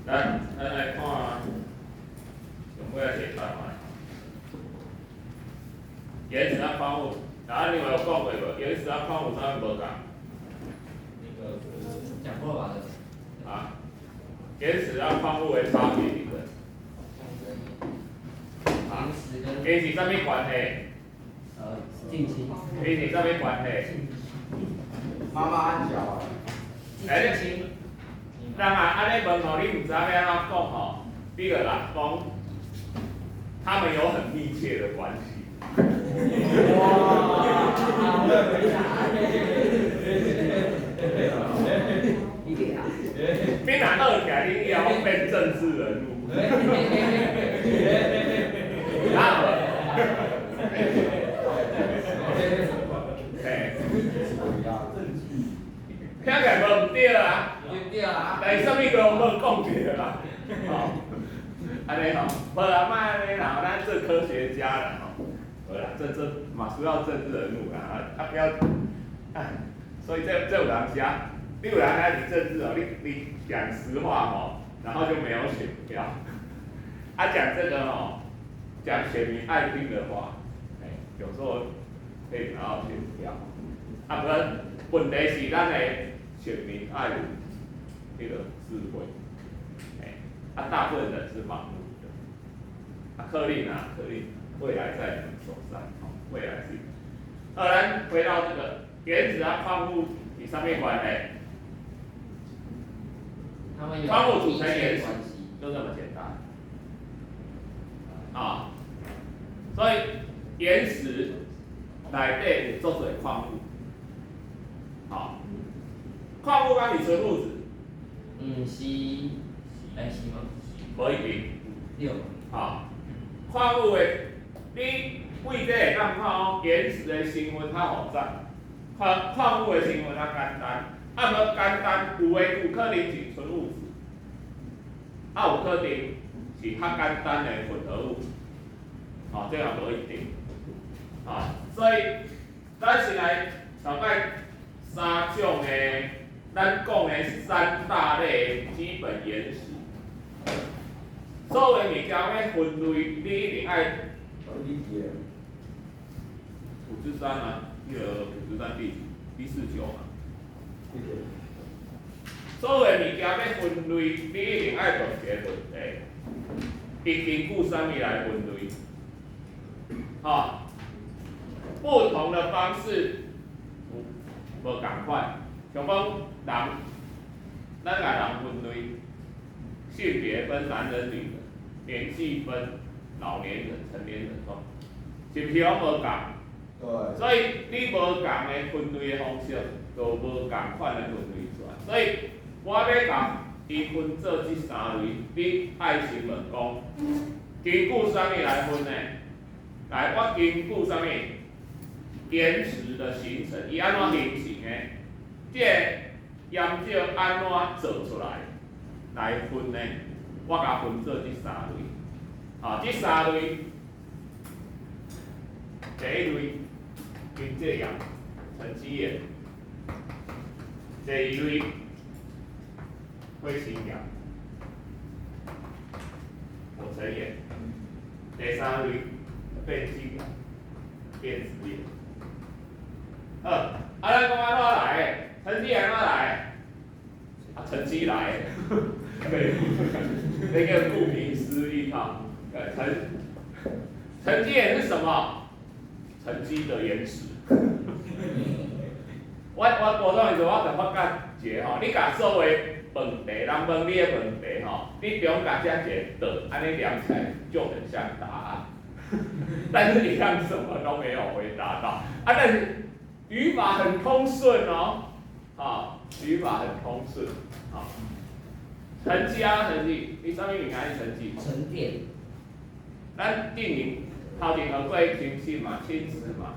來，咱來看上尾仔一個看覓。岩石和礦物，啊，你有講過無？岩石和礦物啥物無仝？那個講過吧？啊，岩石和礦物的差別佇佗？岩石跟伊是啥物關係？近親。伊是啥物關係？媽媽和小孩。欸，你人啊，按呢問吼，你毋知影欲按怎講吼，你就來講，他們有很密切的關係。哇！好會回答。你給啊？你若學起來，你以後變政治人物。啊無？嘿。聽起來無毋對啊。對啊。但是啥物都無講對啊。吼，按呢吼，無啦，莫按呢啦，咱做科學家啦吼。無啦，這嘛需要政治人物啦，啊不要，唉，所以這有當時啊，你有人來佇政治哦，你講實話吼，然後就沒有選票。啊，講這個吼，講選民愛聽的話，欸，有時候可以拿到選票。啊，無問題是咱的選民愛有彼個智慧，欸，啊，大部分人是盲目的。啊，可能啊，可能未來在你們手上，未來是。好，咱回到這個岩石和礦物是啥物關係？礦物組成岩石，就這麼簡單。啊，所以岩石內底有足濟礦物，好，礦物敢是純物質？毋是，欸，是嗎？無一定。對。好，礦物的，你對這會當看哦，岩石的成分較複雜，礦物的成分較簡單。啊，無簡單，有的有可能是純物質，啊，有可能是較簡單的混合物，吼，這也無一定，啊，所以咱先來大概三種的，咱講的三大類基本岩石。所有的物件欲分類，你一定愛。五之三啊，彼個五之三第149嘛。所有的物件欲分類，你一定愛問一個問題：伊根據啥物來分類？吼，不同的方式有無仝款。像講人，咱共人分類，性別分男人、女人，年紀分老年人、成年人，吼，是毋是攏無仝？對。所以你無仝的分類的方式，就無仝款的分類出來。所以我欲共伊分做這三類，你愛先問講，根據啥物來分呢？來，我根據啥物？岩石的形成，伊按怎形成的？這個岩石按怎做出來來分呢？我共分做這三類。啊，這三類，第一類沉積岩、沉積岩；第二類火成岩、火成岩；第三類變質岩、變質岩。好，啊，咱講按怎來的？沉積岩按怎來的？啊，沉積來的。對，那個顧名思義哈，沉積岩是什麼？沉積的岩石。我高中的時候，我就發覺一個吼，你共所有問題，人問你的問題吼，你中間這一個的，按呢連起來就很像答案，但是你像什麼都沒有回答到，啊，但是語法很通順哦，啊，語法很通順，啊，沉積啊，沉積，你啥物物件是沉積？沉澱。咱進前頭前學過侵蝕嘛，侵蝕嘛，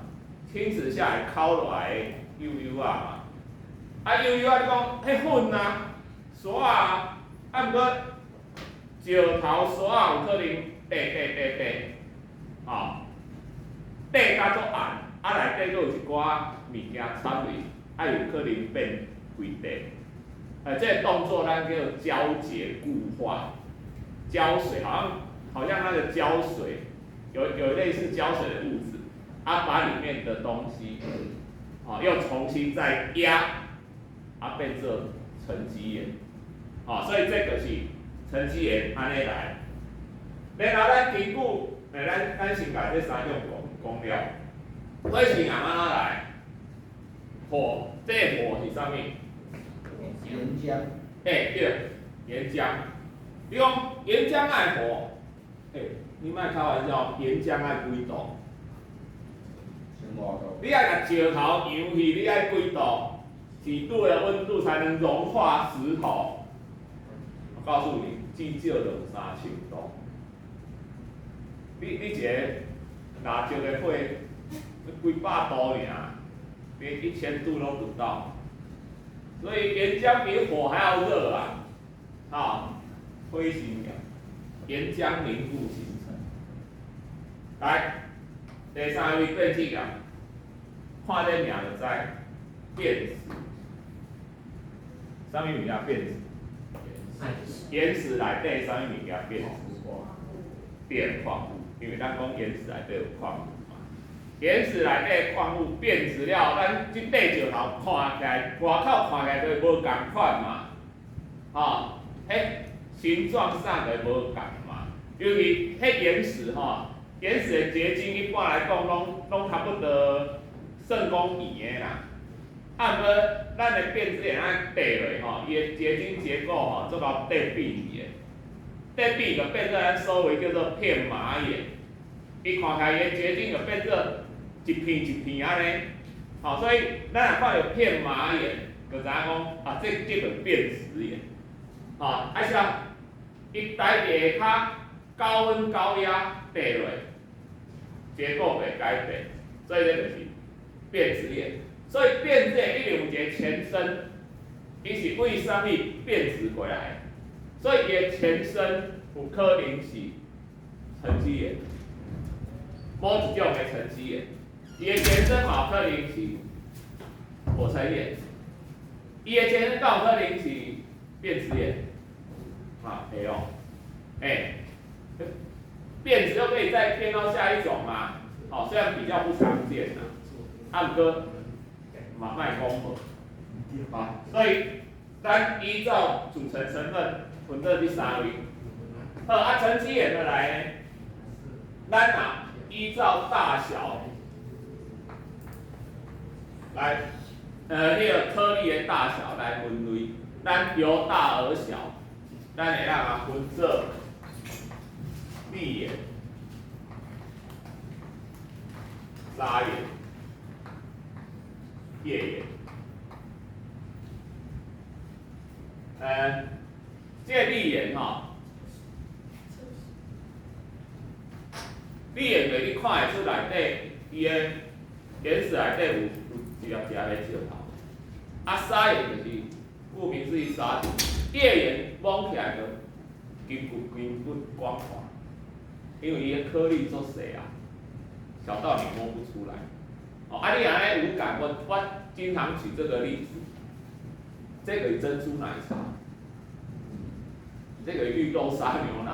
侵蝕下來溝落來的幼幼仔嘛，啊幼幼仔你講彼粉啊，沙啊，啊毋過石頭沙仔有可能塊塊塊塊，吼，塊甲足硬，啊內底閣有一寡物件摻入，啊有可能變規塊。哎，這個動作咱叫膠結固化，膠水好像那個膠水，有類似膠水的物質，啊，把裡面的東西，啊，又重新再壓，啊，變做沉積岩，啊，所以這個是沉積岩按呢來。然後咱根據，欸，咱先共這三種講講了。火成岩按怎來？火，這個火是啥物？岩漿。欸，對，岩漿。你講岩漿愛火，欸，你莫開玩笑，岩漿愛幾度？千外度。你愛共石頭溶去，你愛幾度？幾度的溫度才能融化石頭？我告訴你，至少兩三千度。你一個蠟燭的火，幾百度爾，連1000度都不到。所以岩漿比火還要熱啊！啊，火成岩，岩漿凝固形成。來，第三位變質岩，看這名就知，變質。啥物物件變質？岩石內底啥物物件變質？變礦物，因為咱講岩石內底有礦物嘛。岩石內底礦物變質了，咱這塊石頭看起來，外口看起來就會無仝款嘛，吼，彼形狀上就無仝嘛。尤其彼岩石吼，岩石的結晶一般來講，攏差不多算講圓的啦。啊，毋過咱的變質岩按硩落吼，伊的結晶結構吼，做到硩扁去的，硩扁就變做咱所謂叫做片麻岩。伊看起來伊的結晶就變做一片一片按呢，吼，所以咱若看著片麻岩，就知影講啊，這就變質岩，吼，啊是啊，伊台地下跤高溫高壓硩落，結構袂改變，所以這就是變質岩。所以變質岩一定有一個前身，伊是為啥物變質過來？所以伊的前身有可能是沉積岩，某一種的沉積岩，伊的前身嘛有可能是火成岩，伊的前身敢有可能是變質岩？啊，會哦，欸，變質又可以再變到下一種嘛？哦，雖然比較不常見啦，啊，毋過嘛莫講無，啊，所以咱依照組成成分分做這三類。好，啊，沉積岩的來呢，咱若依照大小來，彼個顆粒的大小來分類，咱由大而小，咱會當共分做礫岩、砂岩、頁岩。這個礫岩吼，礫岩就你看會出內底，伊的岩石內底有一粒一粒的石頭。啊，砂岩就是顧名思義沙子，頁岩摸起來就筋骨筋骨光滑，因為伊的顆粒足細啊，小到你摸不出來。哦，啊，你若按呢有感，我經常舉這個例子，這個是珍珠奶茶，這個是綠豆沙牛奶，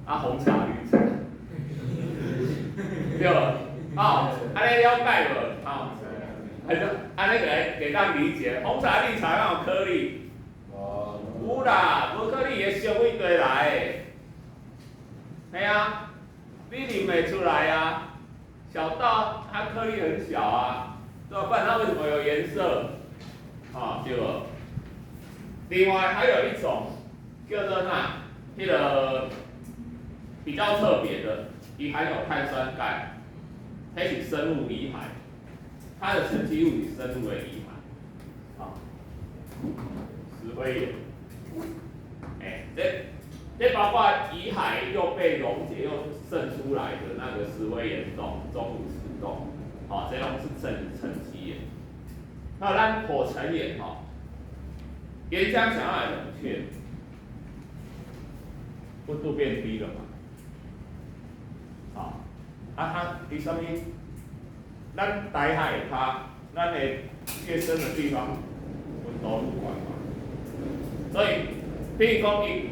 啊，紅茶綠茶，對無？哦，按呢了解無？哦，還是按呢個會當理解，紅茶綠茶敢有顆粒？有啦，無顆粒伊會燒佗來的。嘿啊，你啉袂出來啊，小到它顆粒很小啊，對吧？不然它為什麼有顏色？啊，對無？另外還有一種叫做啥？彼個比較特別的，伊含有碳酸鈣，彼是生物遺骸，它的沉積物是生物的遺骸，啊，石灰岩，欸，這包括遺骸又被溶解又滲出來的那個石灰岩洞、鐘乳石洞，好，這攏是沉積岩。那咱火成岩吼，岩漿想要冷卻，溫度變低了嘛？好，啊，它佇啥物？咱大海下跤，咱的越深的地方，溫度愈懸嘛。譬如講，伊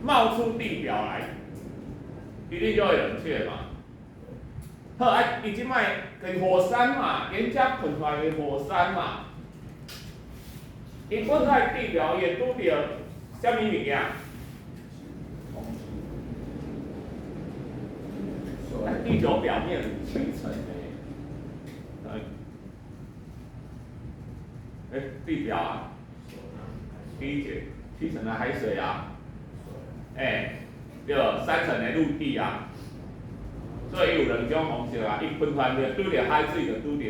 冒出地表來，一定就會冷卻嘛。好啊，伊這擺就是火山嘛，岩漿噴出來的火山嘛。伊噴出來地表，伊會拄著啥物物件？地球表面有七層的，欸，地表啊，第一節七層的海水啊，欸，對，三層的陸地啊，所以伊有兩種方式啊，伊噴出來就拄著海水，就拄著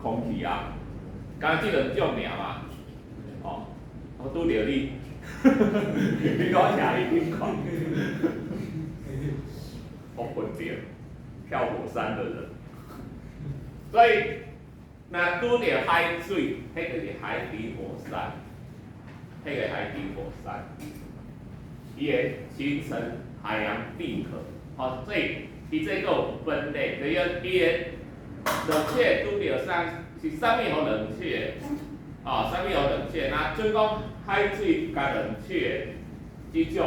空氣啊，敢這兩種爾嘛，哦，我拄著你，你講徛伊頂看，我噴著跳火山的人，所以若拄著海水，彼就是海底火山，彼個海底火山，伊會形成海洋地殼，吼，所以伊這閣有分類，就是伊的冷卻拄著啥是啥物予冷卻？哦，啥物予冷卻？若準講海水共冷卻這種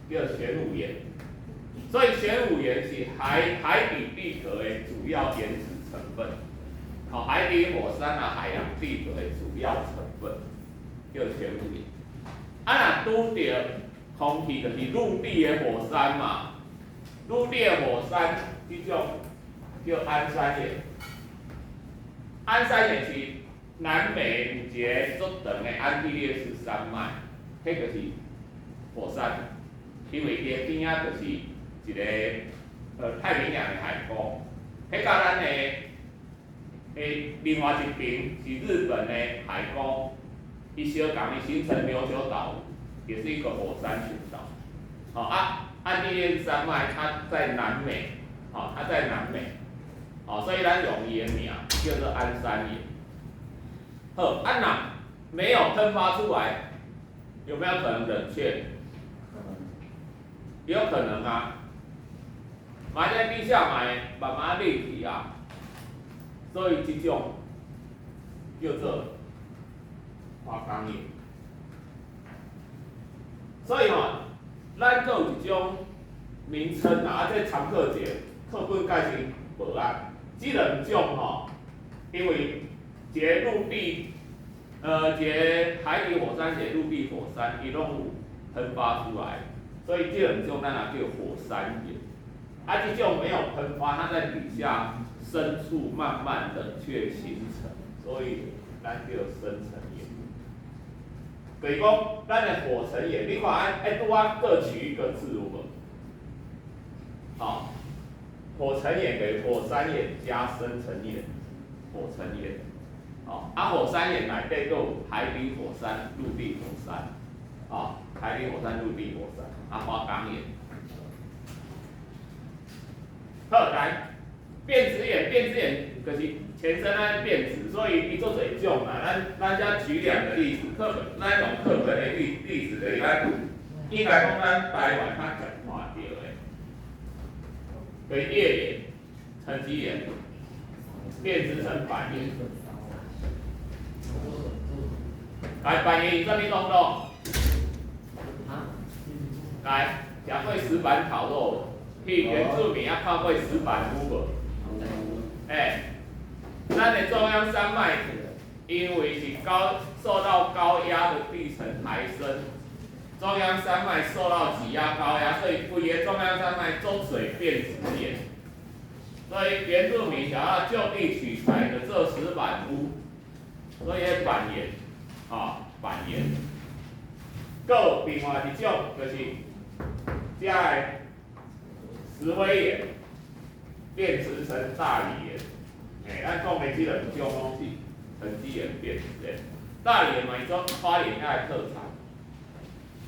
叫玄武岩，所以玄武岩是海底地殼的主要岩石成分。吼，海底火山啊，海洋地殼的主要成分叫玄武岩。啊，若拄著空氣，就是陸地的火山嘛。陸地的火山這種叫安山岩。安山岩是南美有一個足長的安第列斯山脈，彼就是火山，因為伊的邊仔就是一個太平洋的海溝，彼佮咱的另外一邊是日本的海溝，伊相仝伊形成琉球島，也是一個火山群島。吼啊，安第列斯山脈它在南美，吼，它在南美，吼，所以咱用伊的名叫做安山岩。好，啊若沒有噴發出來，有沒有可能冷卻？有可能啊，埋在地下埋，慢慢冷去啊，所以這種叫做花崗岩。所以吼，咱閣有一種名稱啊，啊，這參考者課本介紹無啊。這兩種吼，因為一個陸地，一個海底火山，一個陸地火山，伊攏有噴發出來，所以這兩種咱也叫火山岩。啊，這種沒有噴發，它在底下深處慢慢冷卻形成，所以咱叫深成岩。就是講，咱的火成岩，你看愛愛拄仔各取一個字有無？好，火成岩等於火山岩加深成岩，火成岩。哦，啊，火山岩內底閣有海底火山、陸地火山，哦，海底火山、陸地火山，啊，花崗岩。好，來，變質岩，變質岩就是前身咱變質，所以伊足濟種啊。咱遮舉兩個例子，課本咱用課本的例子就是咱應該講咱台灣較常看著的，就是頁岩、沉積岩、變質成板岩。來，板岩是啥物東東？來，食過石板烤肉，去原住民啊看過石板屋無？欸，咱的中央山脈因為是受到高壓的地層抬升，中央山脈受到擠壓高壓，所以規個中央山脈足濟變質岩。所以原住民想要就地取材的做石板屋，所以彼板岩，啊，板岩。閣有另外一種就是遮的石灰岩變質成大理岩。欸，咱講的這兩種攏是沉積岩變質的。大理岩嘛是種花蓮遐的特產。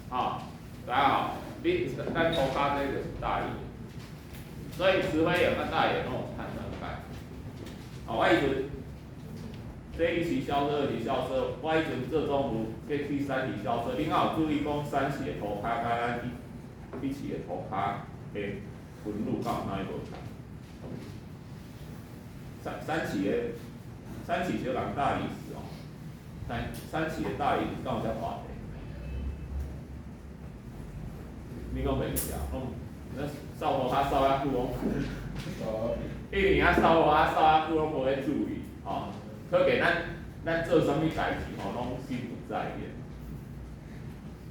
吼，知影吼？你咱塗跤這就是大理岩。所以石灰岩佮大理岩攏有摻兩擺。吼，我彼陣這一期校車、二期校車，我彼陣做總務，過去三期校車，恁敢有注意講三期的塗跤佮咱一期的塗跤的紋路敢有啥物無仝？三期的三期小人大理石哦，三期的大理石敢有遮大块？你讲袂记啊？拢那扫涂跤扫遐久拢，一年啊扫涂跤扫遐久拢无咧注意，吼。可见咱做啥物代志吼，拢心不在焉。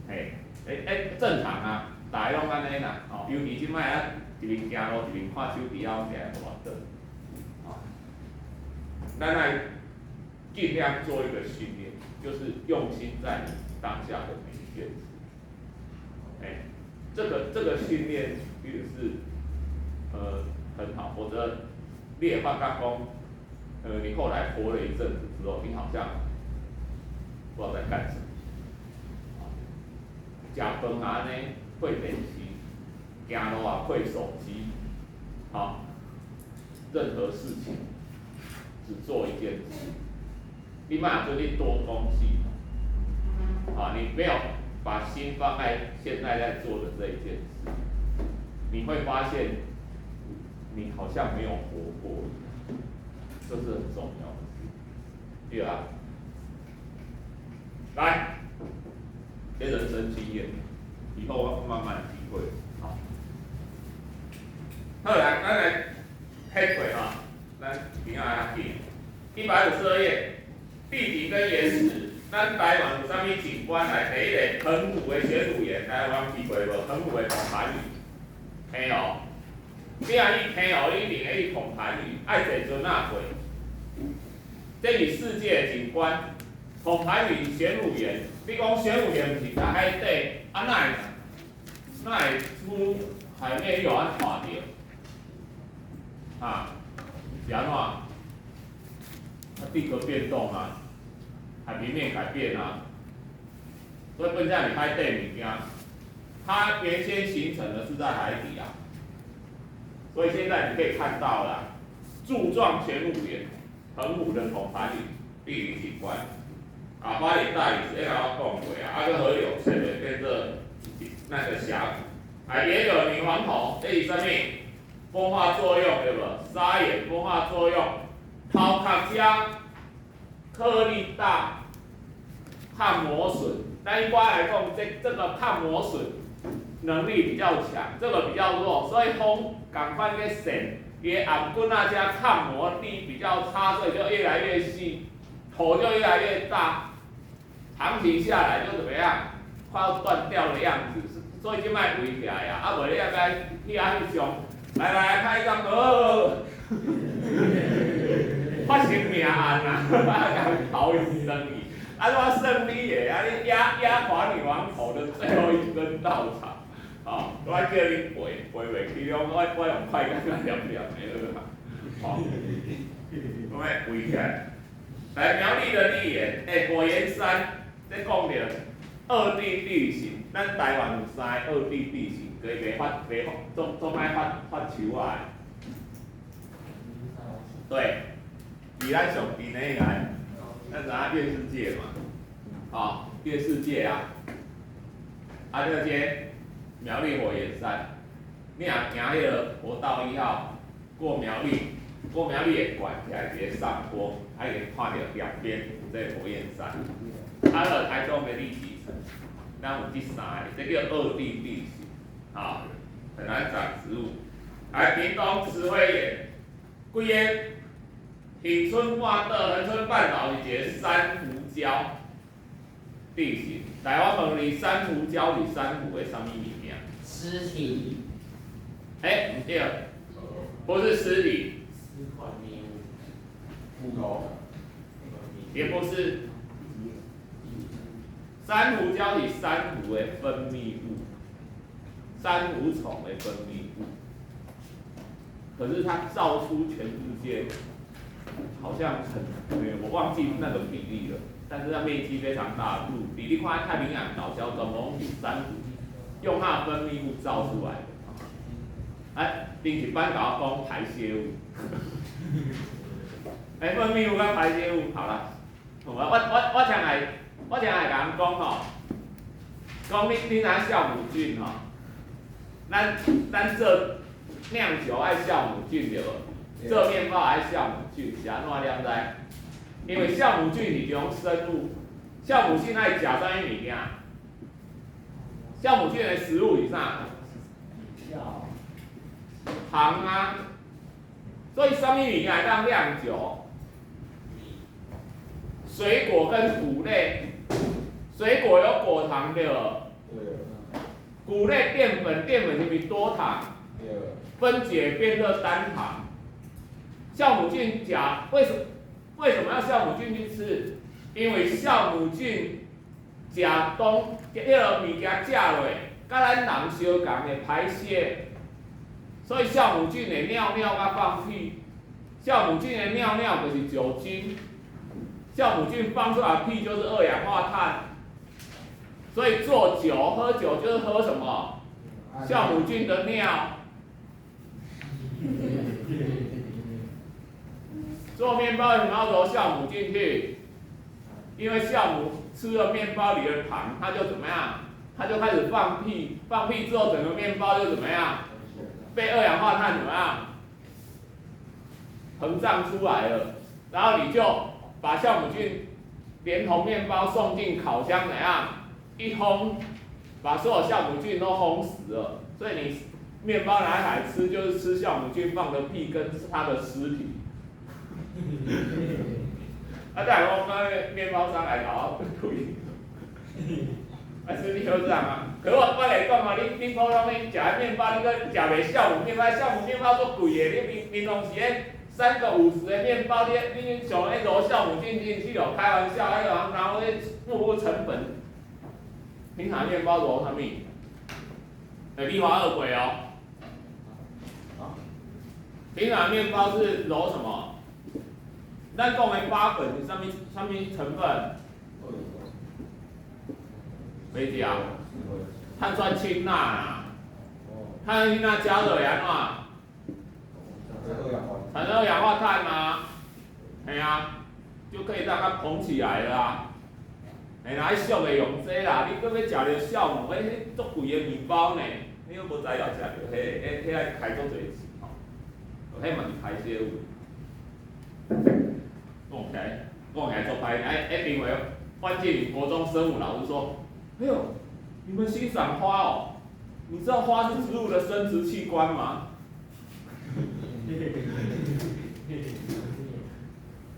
嘿，欸欸，正常啊，逐个拢按呢啦，吼，尤其這擺啊，一面行路一面看手機啊，拢定會跋倒。吼，咱愛盡量做一個訓練，就是用心在你當下的每一件事。欸，這個訓練其實是，很好，否則你會發覺講，你後來活了一陣子之後，你好像不知道在幹什麼。食飯啊呢，看電視，行路啊看手機，好，任何事情只做一件事，你莫做你多工系統，啊，你沒有把心放在現在在做的這一件事，你會發現你好像沒有活過一樣，這是很重要的事，對啊，來，這人生經驗，以後我慢慢體會，好，好來，咱來撇過哈，咱明仔較緊，152頁，地形跟岩石，咱台灣有啥物景觀來？第一个，澎湖的玄武岩，台灣去過無？澎湖的澎盤嶼，嘿哦，你若去澎湖，你一定會去澎盤嶼，愛坐船仔過。這是世界景觀，澎盤嶼玄武岩，你講玄武岩毋是佇海底，啊哪會哪會出海面予咱看著？啊，是按怎？啊，地殼變動啊，海平面改變啊，所以本身是海底物件，它原先形成的是在海底啊，所以現在你可以看到了柱狀玄武岩，澎湖的澎盤嶼地理景觀，啊，花蓮大理石，彼個我講過啊，啊閣河流切的變做那個峽谷，啊，也有女皇頭，這是啥物？風化作用對無？砂岩風化作用，頭殼遮顆粒大，抗磨損。但一般來講，這個抗磨損能力比較強，這個比較弱，所以風仝款咧扇，伊的頷頸仔遮抗磨力比較差，所以就越來越細，頭就越來越大，長期下來就怎麼樣，快要斷掉的樣子，所以這擺圍起來啊，啊無你也該去遐翕相，來來拍一張，哦，發生命案啊，共逃離生意，啊怎算你的？啊你壓垮女王頭的最後一根稻草，哦，我叫你背，背袂起，我用快感甲念念的好啊，哦，我來圍起來，來苗栗的礫岩，欸，火焰山，這講著惡地地形，咱台灣有三个惡地地形，佢袂發袂發，總總愛發發樹仔的。對，離咱上近的來，咱知影月世界嘛，哦，月世界啊，啊，這個苗栗火焰山，你若行彼个國道一號過苗栗，過苗栗會懸起來一個上坡，啊，會看著兩邊有這個火焰山。啊，閣台中的利奇城，咱有這三个，這叫惡地地形，啊，很難長植物。來，屏東石灰岩，規个恆春半島、恆春半島是一個珊瑚礁地形。來，我問你，珊瑚礁是珊瑚的啥物物件？屍體。欸，毋對，不是屍體。骨頭。也不是。珊瑚礁是珊瑚的分泌物，珊瑚蟲的分泌物。可是它造出全世界，好像很，我忘記那個比例了，但是它面積非常大，陸地，你看太平洋島礁全部攏是珊瑚，用它的分泌物造出來的。哎，頂一擺共我講排泄物，欸，分泌物佮排泄物，好啦，我常愛共人講吼，講你知影酵母菌吼，咱做釀酒愛酵母菌對無？做麵包愛酵母菌，是按怎你知？因為酵母菌是一種生物，酵母菌愛食啥物物件？酵母菌的食物是啥？糖啊。所以啥物物件會當釀酒？水果跟穀類，水果有果糖對無？對。穀類澱粉，澱粉是毋是多糖？對。分解變做單糖。酵母菌食為什麼要酵母菌去吃？因為酵母菌食當彼個物件食落，佮咱人相仝會排泄，所以酵母菌會尿尿佮放屁。酵母菌的尿尿就是酒精，酵母菌放出來的屁就是二氧化碳。所以做酒喝酒就是喝什麼？酵母菌的尿。做麵包為什麼要揉酵母進去？因為酵母吃了麵包裡的糖，它就怎麼樣？它就開始放屁，放屁之後整個麵包就怎麼樣？被二氧化碳怎麼樣？膨脹出來了。然後你就把酵母菌連同麵包送進烤箱，怎樣？一烘，把所有酵母菌都烘死了。所以你麵包拿來吃，就是吃酵母菌放的屁跟它的屍體。啊！再來我講麵包商來搞我開，啊，是你好這樣啊？可是我來講啊，你普通你食的麵包，你閣食袂酵母麵包，酵母麵包足貴的，你平平常時彼3個50的麵包，你想咧揉酵母菌進去哦？開玩笑，彼個人然後咧付不成本。平常麵包揉啥物？欸，你花二鬼哦。平常麵包是揉什麼？咱講的八粉是啥物啥物成分？袂記啊？碳酸氫鈉啊。碳酸氫鈉加熱會按怎？產生二氧化碳啊。嘿啊，就可以讓它膨起來了啊。嘿啦，彼俗的用這啦，你閣欲食著酵母，彼足貴的麵包呢？你閣無材料食著，彼彼愛開足濟錢吼。彼嘛是排泄物。講起來，講起來足歹，哎哎，因為關鍵國中生物老師說：“哎呦，你們欣賞花哦，你知道花是植物的生殖器官嗎？”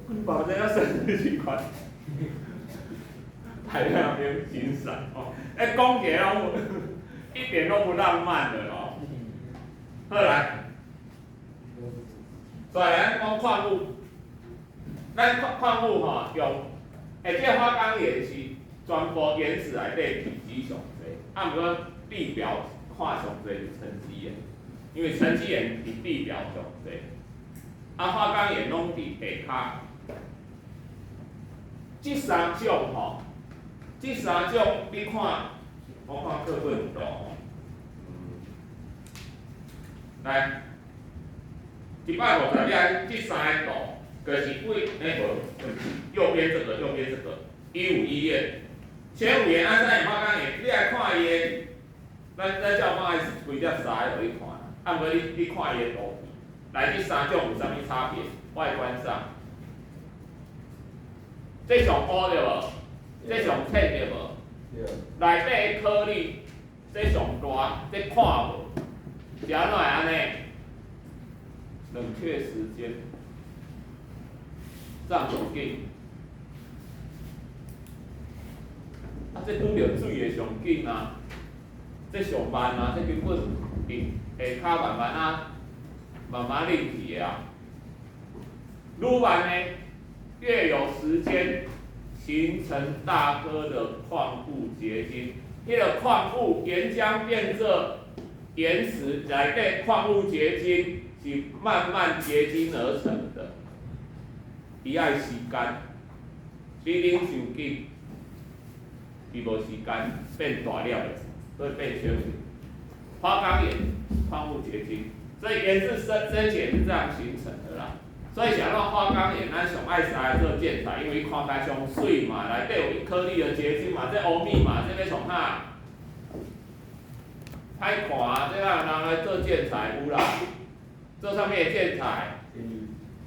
你把人家生殖器官擺在那邊欣賞哦，哎，講起來攏一點都不浪漫的哦。好來，再來咱講礦物。咱礦物吼用，欸，這個花崗岩是全部岩石內底體積上濟，啊，毋過地表看上濟是沉積岩，因為沉積岩佇地表上濟，啊，花崗岩攏佇地跤。這三種吼，這三種你看，我看課本圖，來，150頁這三個圖。就是為欸無，右邊這個，右邊這個，151頁，玄武岩、安山岩、花崗岩，你來看伊的，咱照講愛規只三個予你看，啊，毋過你看伊的圖片，來這三種有啥物差別？外觀上，這上烏對無？這上淺對無？內底的顆粒，這上大，這看無，是按怎會按呢？冷卻時間。漲上緊，啊！這拄著水會上緊啊，這上慢啊，這根本佇下跤慢慢啊，慢慢冷去的啊。愈慢呢，越有時間形成大顆的礦物結晶。彼個礦物岩漿變做岩石，內底礦物結晶是慢慢結晶而成的。伊愛時間，你冷傷緊，伊無時間變大粒的，所以變玄武。花崗岩礦物結晶，所以岩質生生前是這樣形成的啦。所以想講花崗岩，咱上愛使來做建材，因為伊看起來上媠嘛，內底有顆粒的結晶嘛，這烏米嘛，這欲創啥？歹看啊，這人來做建材有啦，做啥物的建材？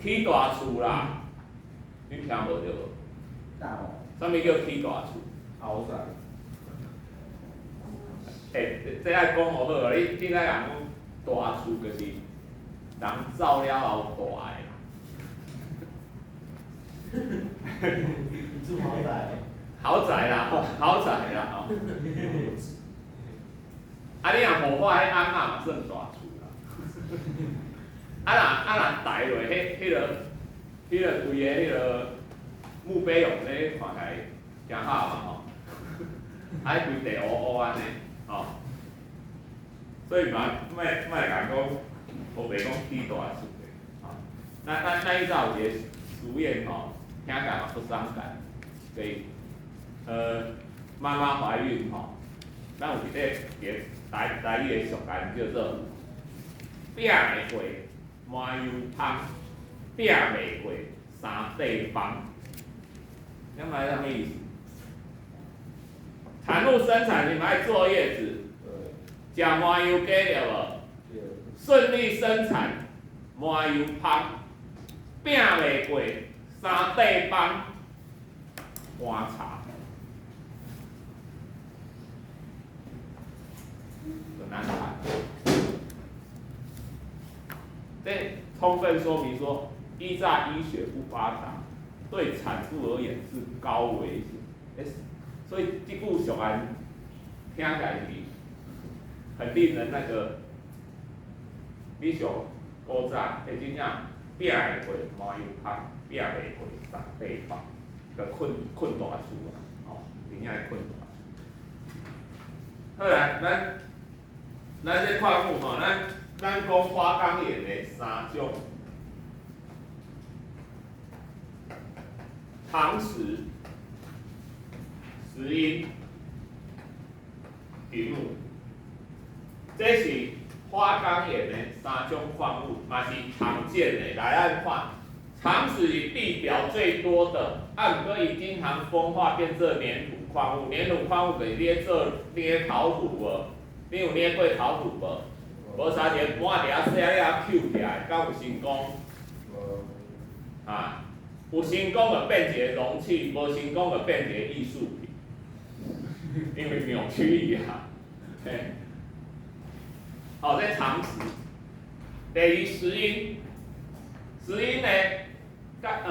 起大厝啦。你聽無著無？大樓。啥物叫起大厝？豪宅。欸，這愛講好好，你你知人講大厝就是人走了後大的啦。住豪宅。豪宅啦，豪宅啦吼。啊，你若火化彼翁仔嘛算大厝啦。啊若抬落，彼、彼個、彼個規个彼個墓碑用咧，看起來誠好嘛吼。啊，規地烏烏按呢，吼。所以嘛，莫莫共講，烏白講起大厝的，吼。咱以早有一個俗諺吼，聽起來嘛足傷感，就是媽媽懷孕吼，咱有一個台台語的俗諺叫做餅會過麻油芳，餅袂過三塊枋。你明白啥物意思？產婦生產是毋愛坐月子，食麻油雞對無？順利生產麻油芳，餅袂過三塊枋，盤柴。很難產。這充分說明說，以早醫學不發達，對產婦而言是高危險。所以這句俗諺聽起來是很令人那個。你想古早，欸真正餅會過麻油芳，餅袂過三塊枋，就睏睏大厝啊，吼，真正睏大厝。好來，咱這礦物吼，咱講花崗岩的三種，長石、石英、雲母，這是花崗岩的三種礦物，嘛是常見的。來，咱看，長石是地表最多的，啊，毋過伊經常風化變做黏土礦物。黏土礦物就是你咧做捏陶土無？你有捏過陶土無？無啥一個盤佇遐細仔，你遐抾起來，敢有成功？無。啊，有成功就變一個容器，無成功就變一個藝術品，因為扭曲去啊。嘿。好，這長石。第二，石英。石英呢，甲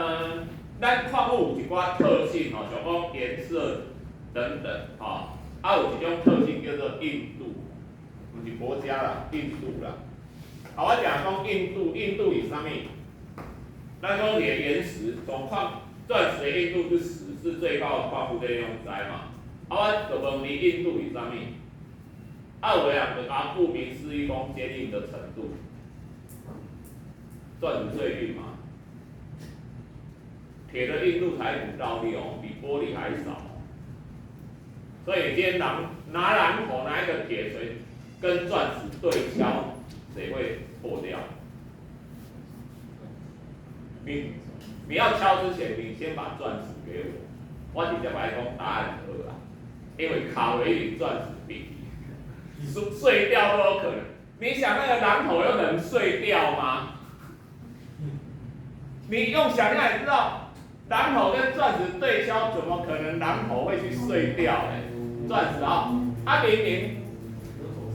咱礦物有一寡特性吼，像講顏色等等，吼，啊有一種特性叫做硬度，毋是國家啦，硬度啦。啊，我定講硬度，硬度是啥物？咱講一個岩石，總礦鑽石的硬度是10，是最高的礦物，這攏知嘛。啊，我就問你，硬度是啥物？啊，有的人就共顧名思義講堅硬的程度，鑽石最硬嘛。鐵的硬度才5到6，比玻璃還少。所以今天拿榔頭拿一個鐵錘跟鑽石對敲，誰會破掉？你要敲之前，你先把鑽石給我，我直接來講答案就好啦。因為卡維與鑽石比，碎掉都有可能。你想那個榔頭有可能碎掉嗎？你用想象也知道，榔頭跟鑽石對敲，怎麼可能榔頭會去碎掉呢？鑽石啊，啊明明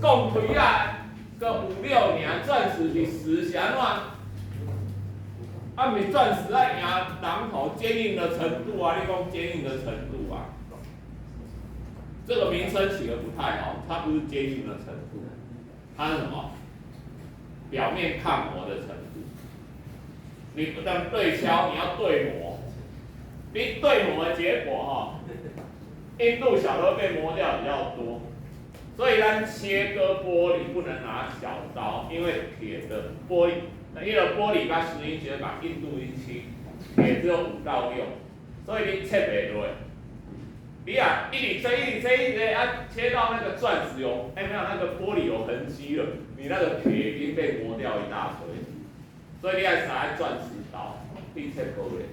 講開啊，個5、6年，鑽石是10是按怎？啊，毋是鑽石愛贏榔頭堅硬的程度啊！你講堅硬的程度啊，這個名稱起得不太好，它不是堅硬的程度，它是什麼？表面抗磨的程度。你不但對敲，你要對磨。你對磨的結果哈，硬度小的會被磨掉比較多。所以咱切割玻璃不能拿小刀，因為鐵的玻璃。因為玻璃佮石英相共，硬度一七，鐵只有5到6，所以你切袂落。你啊，一直切，一直切，一直切，啊，切到那個鑽石有，欸，沒有那個玻璃有痕跡了，你那個鐵已經被磨掉一大堆。所以你愛使鑽石刀去切玻璃。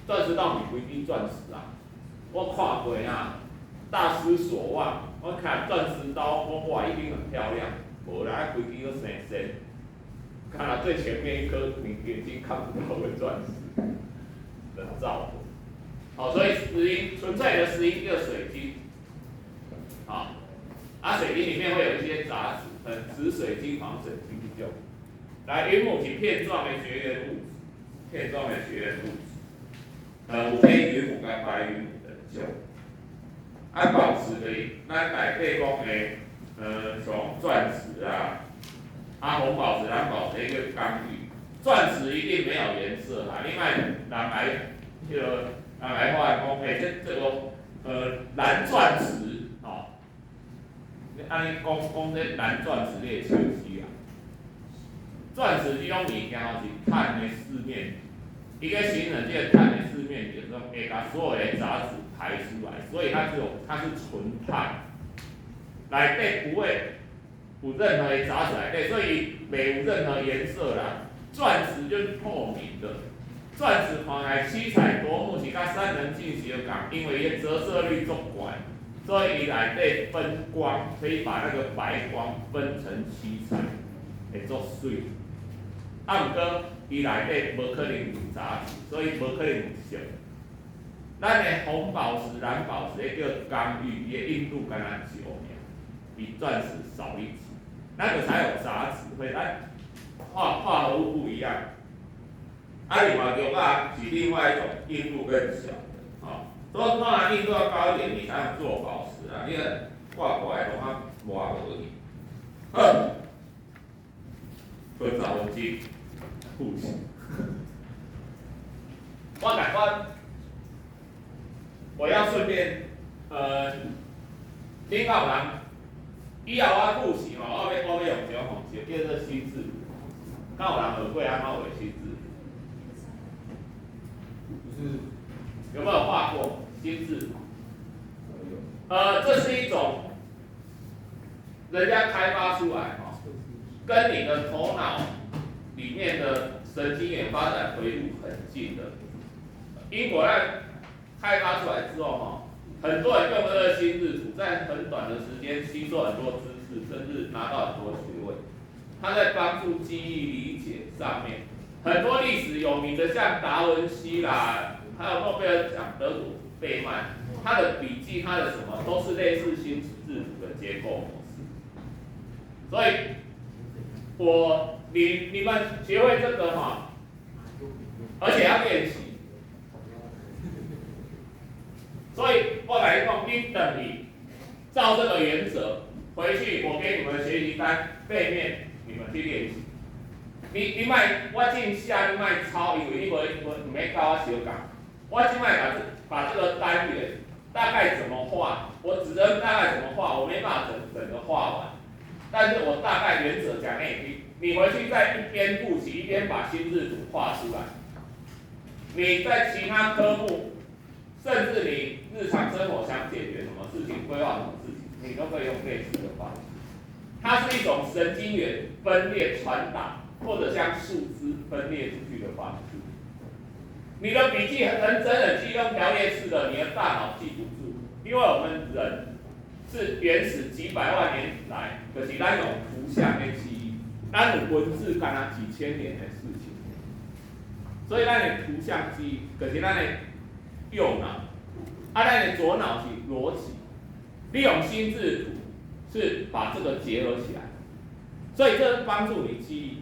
鑽石刀毋是規支鑽石啊，我看過啊，大失所望。我看鑽石刀，我哇一定很漂亮，無啦，規支攏生鉎。看到最前面一顆你眼睛看不到的鑽石，人造的。好，所以石英純粹的石英叫水晶。好，啊，水晶裡面會有一些雜質，分紫水晶、黃水晶這種。來，雲母是片狀的絕緣物質，片狀的絕緣物質。有黑雲母佮白雲母的種。啊，寶石的，咱內底講的，像鑽石啊，啊，紅寶石、藍寶石，彼叫剛玉。鑽石一定沒有顏色啦，你莫人來，彼個人來話講，欸，這個藍鑽石，吼，你按呢講講這藍鑽石，你會笑死啊！鑽石這種物件吼是碳的四面體，伊個形成這個碳的四面體的時候，會共所有的雜質排出來，所以它只有它是純碳，內底不會有任何的雜質內底，所以袂有任何顏色啦。鑽石就是透明的，鑽石看起來七彩奪目，是佮三稜鏡相仝，因為伊的折射率足懸，所以伊內底分光，可以把那個白光分成七彩，會足媠。啊，毋過伊內底無可能有雜質，所以無可能有色。咱的紅寶石、藍寶石，彼叫剛玉，伊的硬度敢若石爾，比鑽石少一級，那個才有雜質會咱化合物不一樣。啊，另外玉仔是另外一種硬度更小的，吼，所以通常硬度要高一點，你才能做寶石啊。你掛過來攏較磨無去。好，分10分鐘復習。我感覺我要順便，恁敢有人以後我復習吼，我欲用一種方式，叫做心智圖。敢有人學過按怎畫心智圖？就是有沒有畫過心智圖？這是一種人家開發出來哈，跟你的頭腦裡面的神經元發展回路很近的。英國在開發出來之後哈，很多人用這個心智圖，在很短的時間吸收很多知識，甚至拿到很多學位。他在幫助記憶理解上面，很多歷史有名的，像達文西啦，還有諾貝爾獎得主費曼，他的筆記，他的什麼都是類似心智圖的結構模式。所以，你們學會這個哈，而且要練習。所以我來講，你等於照這個原則回去，我給你們學習單背面。你們去練習，你莫我正寫，你莫抄，因為你無無毋免佮我相仝。我這擺把這個單元大概怎麼畫，我只能大概怎麼畫，我沒辦法整整個畫完。但是我大概原則講給你聽，你回去再一邊複習一邊把心智圖畫出來。你在其他科目，甚至你日常生活想解決什麼事情、規劃什麼事情，你都可以用類似的方式。它是一種神經元分裂傳導，或者像樹枝分裂出去的方式。你的筆記很整整記用條列式的，你的大腦記不住，因為我們人是原始幾百萬年來，就是咱用圖像的記憶，咱有文字敢若幾千年的事情，所以咱的圖像記憶，就是咱的右腦，啊，咱的左腦是邏輯，利用心智圖是把這個結合起來，所以這幫助你記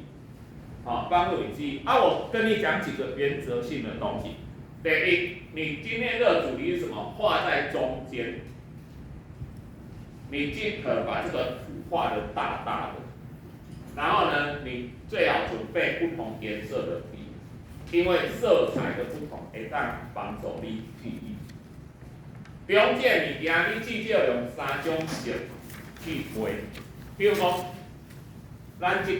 憶，好，幫助你記憶。啊，我跟你講幾個原則性的東西。第一，你今天這個主題是什麼？畫在中間，你盡可把這個圖畫得大大的，然後呢，你最好準備不同顏色的筆，因為色彩的不同會當幫助你記憶。中間物件，你至少用三種色去畫，比如講，咱這課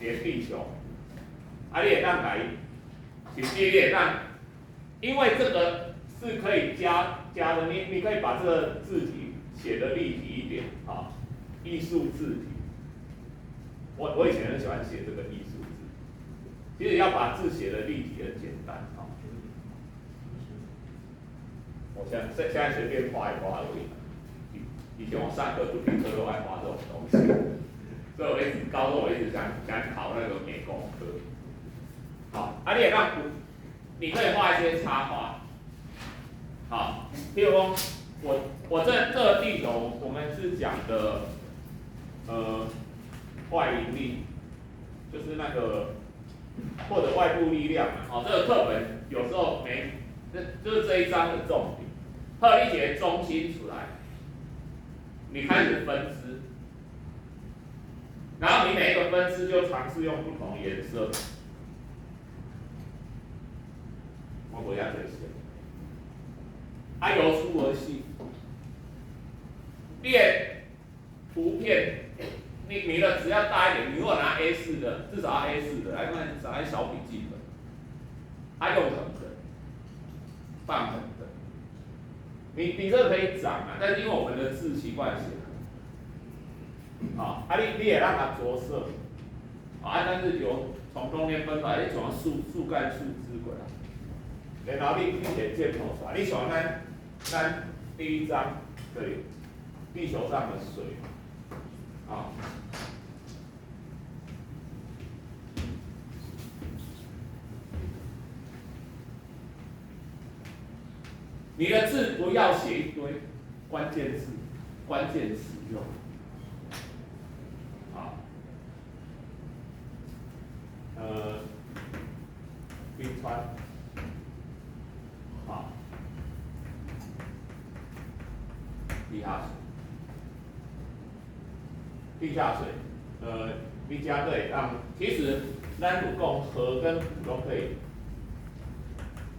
一个地球，啊，你會當共伊，甚至你會當，因為這個是可以加加的，你可以把這個字體寫得立體一點，啊，藝術字體。我以前很喜歡寫這個藝術字，其實要把字寫得立體很簡單，啊。我現在隨便畫一畫而已。以前我上課不聽課都愛畫這種東西，所以我一直高中我一直想想考那個美工科。好，啊，你會當有你可以畫一些插畫。好，譬如說，我這個地球，我們是講的，外引力，就是那個或者外部力量嘛。好，這個課本有時候沒，這就是這一章的重點。好，你一個中心出來，你開始分支，然後你每一個分支就嘗試用不同顏色。我無遐濟色。啊，由粗而細，你的圖片，你的紙要大一點，你如果拿 A4 的，至少要 A4 的，來看拿小筆記本，啊，用橫的，放橫的，你這個可以長啊，但是因為我們的字習慣寫，啊，你會讓它著色，啊，但是由從中間分出來，你從樹幹樹枝過來，然後你摕箭頭出來，你像咱第一章對，地球上的水，啊，你的字不要寫一堆關鍵字，關鍵詞用，好，冰川，好。地下水，地下水，你遮會當，其實咱有講河跟湖攏可以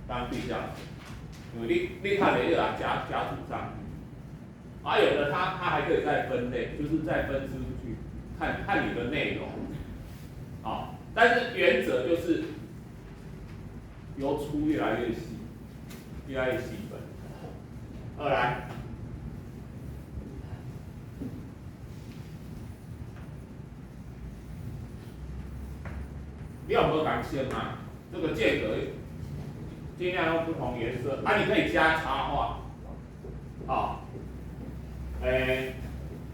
當地下水，因為你看的你來加加土上去，啊，有的它還可以再分類，就是再分支出去，看看你的內容，啊，但是原則就是由粗越來越細，越來越細分。二來。你有無仝色嘛？這個間隔盡量用不同顏色，啊，你可以加插畫，好，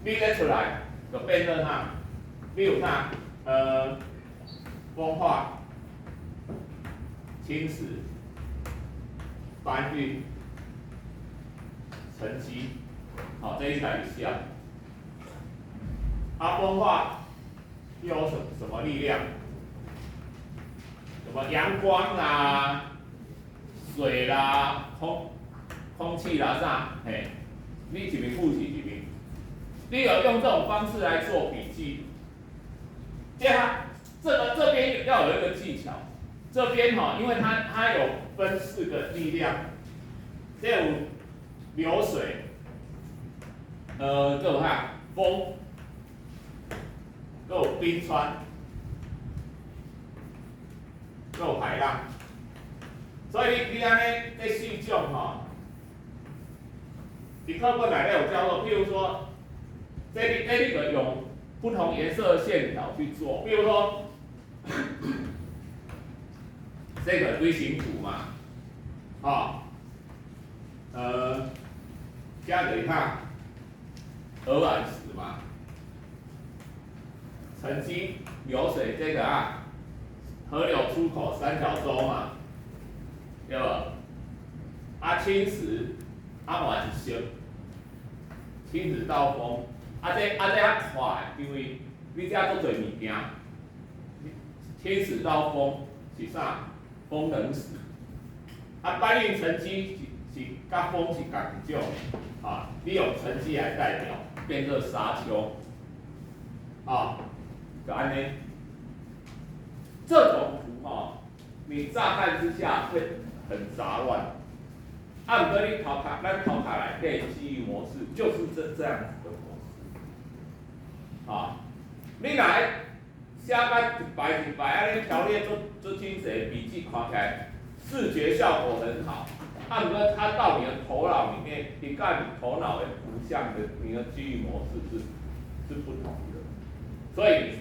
你這出來就變做啥？你有啥？風化、侵蝕、搬運、沉積，好，這一台一下。啊，風化又有什麼力量？什麼陽光啦、水啦、空氣啦啥？嘿，你一邊複習一邊，你有用這種方式來做筆記。這個這邊要有一個技巧，這邊哈，因為它有分四個力量，這有流水，閣有啥風，閣有冰川。閣有海浪，所以你按呢這四種吼，佇課本內底有教過，譬如說，這你就用不同顏色的線條去做，比如說，這個堆形圖嘛，吼，這就是啥？鵝卵石嘛，沉積流水這個啊。河流出口三角洲嘛，對無？啊，侵蝕，啊嘛是色，侵蝕到風，啊這較快，因為你這足濟物件，侵蝕到風是啥？風冷蝕。啊，搬運沉積是佮風是仝一種，啊，你用沉積來代表，變做沙丘，啊，就按呢。這種圖吼，你乍看之下會很雜亂。啊，毋過你頭殼，咱頭殼內底記憶模式就是這樣子的模式。啊，你若寫甲一排一排，按呢條列足精細，筆記看起來視覺效果很好。啊，毋過它到你的頭腦裡面，伊佮你頭腦的圖像的你的記憶模式是不同的，所以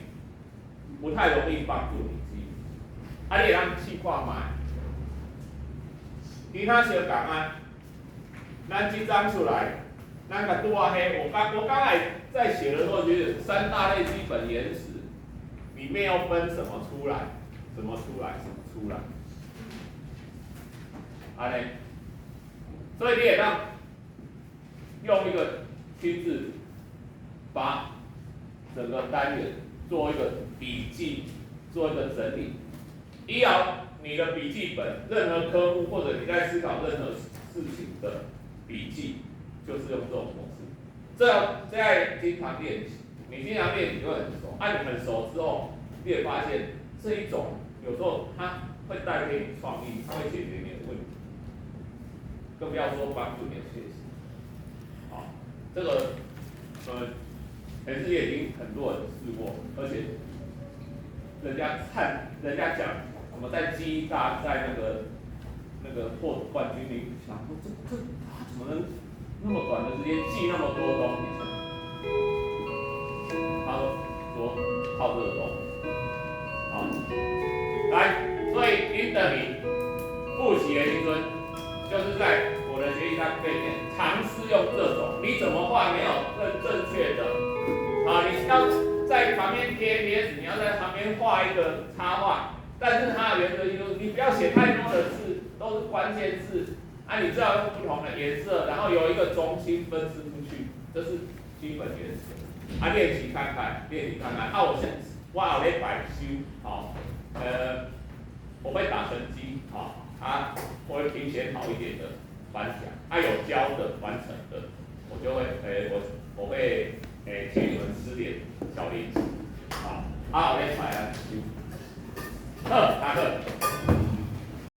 不太容易幫助你記憶。啊，你會當試看覓。其他相仝啊，咱這張出來，咱共拄仔彼，我剛才在寫的時候，就是三大類基本岩石，裡面要分什麼出來，什麼出來，什麼出來。按呢，所以你會當用一個親自把整個單元做一個筆記，做一個整理。以後你的筆記本，任何科目或者你在思考任何事情的筆記，就是用這種模式。這要在經常練習，你經常練習會很熟。啊，你很熟之後，你會發現這一種有時候它會帶給你創意，它會解決你的問題，更不要說幫助你的學習。好，這個全世界已經很多人試過，而且人家看人家講什麼在記憶大賽那個獲冠軍，你想說這他怎麼能那麼短的時間記那麼多東西？他說靠這個東西。好，來，所以你等於複習的時陣，就是在我的學習單背面嘗試用這種，你怎麼畫沒有更正確的？啊，你要在旁邊貼貼紙，你要在旁邊畫一個插畫，但是它的原則就是你不要寫太多的字，都是關鍵字，啊，你最好用不同的顏色，然後有一個中心分支出去，這是基本原則。啊，練習看看，練習看看。啊，我現我後禮拜收，吼，我會打成績，吼，啊，我會評選好一點的頒獎，啊，有交的完成的，我就會，我會，請你們吃點小零食，好，啊，後禮拜啊收。好，下課。